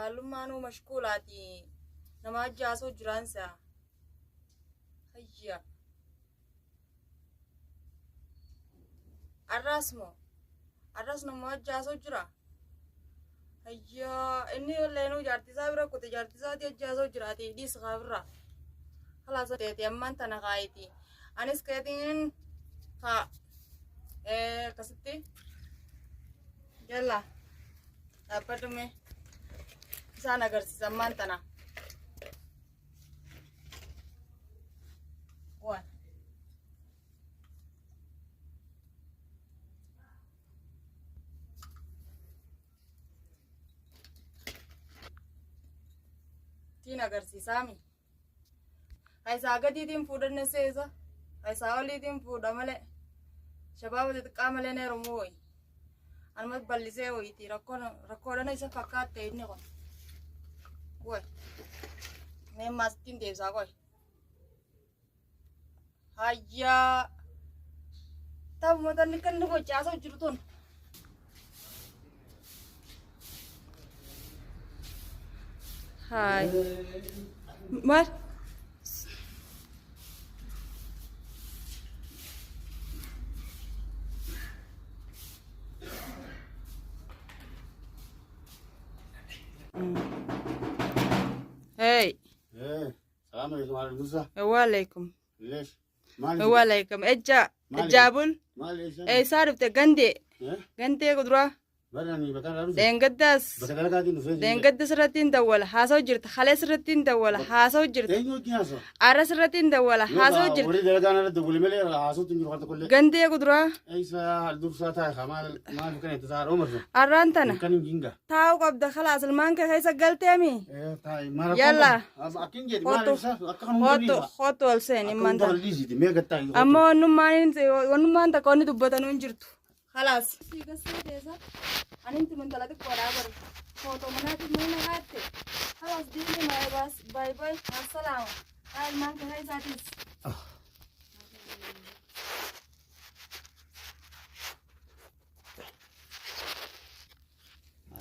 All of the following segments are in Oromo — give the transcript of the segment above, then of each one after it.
Baallummaanuu mashkuulaati. Nama ajjaasoo jiraansa. Hayya. Arraas moo? Arraas nama ajjaasoo jira? Hayya inni leenuu jaartii isaa bira kute jaartii isaatii ajjaasoo jiraati dhiis kaafirra. Kalaas teeti ammaan tana kaayiti. Anis keetiin kaa akkasitti jala dhaabbadhu mee isaan agarsiisa ammaan tana. Waan. Tiin agarsiisaami. Isaa gadiitiin fuudhanne seesa. Isaa oliitiin fuudha malee. Shabaaba xixiqqaa malee na heerumu wayi. Anumas bal'isee wayiiti rakkoodhaan isa fakkaatte inni kun. Wayi. Mee maasittiin deebisaa qoy. Hayyaa. Taphuma tanni kan inni gochaasoo jiru tun. Haay. Maal? Hey. Salaam alaikum Almusa. Waalaikum. Leesh. Maal Waalaikum. Ejja. Maali? Ejjaabul. Maal eessa? Eessaa dhufte gandee. Eh? Gandee kuduraa. Barani bakka irraa dhufe. Dheengaddaas. Bakka dalagaatiin dhufee jira. Dheengadda sirratti hin dawwala. Haasa'u jirta. Halee sirratti hin dawwala. Haasa'u jirta. Eenyu wajjin haasa'u? Arra sirratti hin dawwala. Haasa'u jirta. Warri dalagaan irra dawwale malee haasa'uutti hin jiru waan tokkollee. Gandee kuduraa. Eessa dursaa taa'e haa maal maal kan itti taa'e oomarsu? Arraan tana. Kan hin jinga. Taa'uu qabda khalaas ilmaan kee keessa galteemi. Eh taa'e maal Yalla. Akkin jedhi maal Kootu. ibsa akka kan hunda Kootu dhiisa. kootu ol seeni Akka immaan hunda tana. kan dhiisiti mee gattaa. Amma wannummaan takka wanni dubbatanuu hin jirtu. Khalaas. Aninti intala xiqqoodhaa baru. Footoo manaatiin mana haatte. Khalaas deemee maay baas baay baay maasalaama. Haa ilmaan kee isaatis.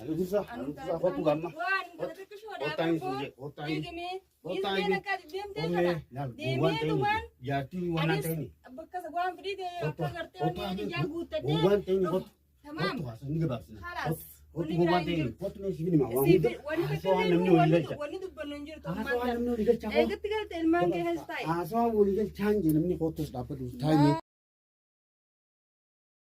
Dursa dursa kootu gamma. Waan intala xiqqishoodhaa Kootaan baru. sun jedhe kootaan. Fiigimee. Kootaan Dhiisnee akka deemtee kana. Gowwaan Deemee tumaan. Jaartiin waan Anis ta'ini. bakka waan fidii ta'e akka gartee wanni ijaa guuttadhee. Gowwaan ta'ini kootu. Tamaam. Kootu haasa'u ni gabaabsina. Khalaas. Kootu Wanni gowwaan biraa hin ta'ini. jirtu. Kootu mee siif hima waan hunda. Wanni Haasawaa namni walii galcha. wanni dubbannu hin jirtu. Haasawaa namni walii galcha. Eegatti galte ilmaan kee keessa taa'e. Haasawaa walii galchaan jee namni kootus dhaabbatu taa'ee.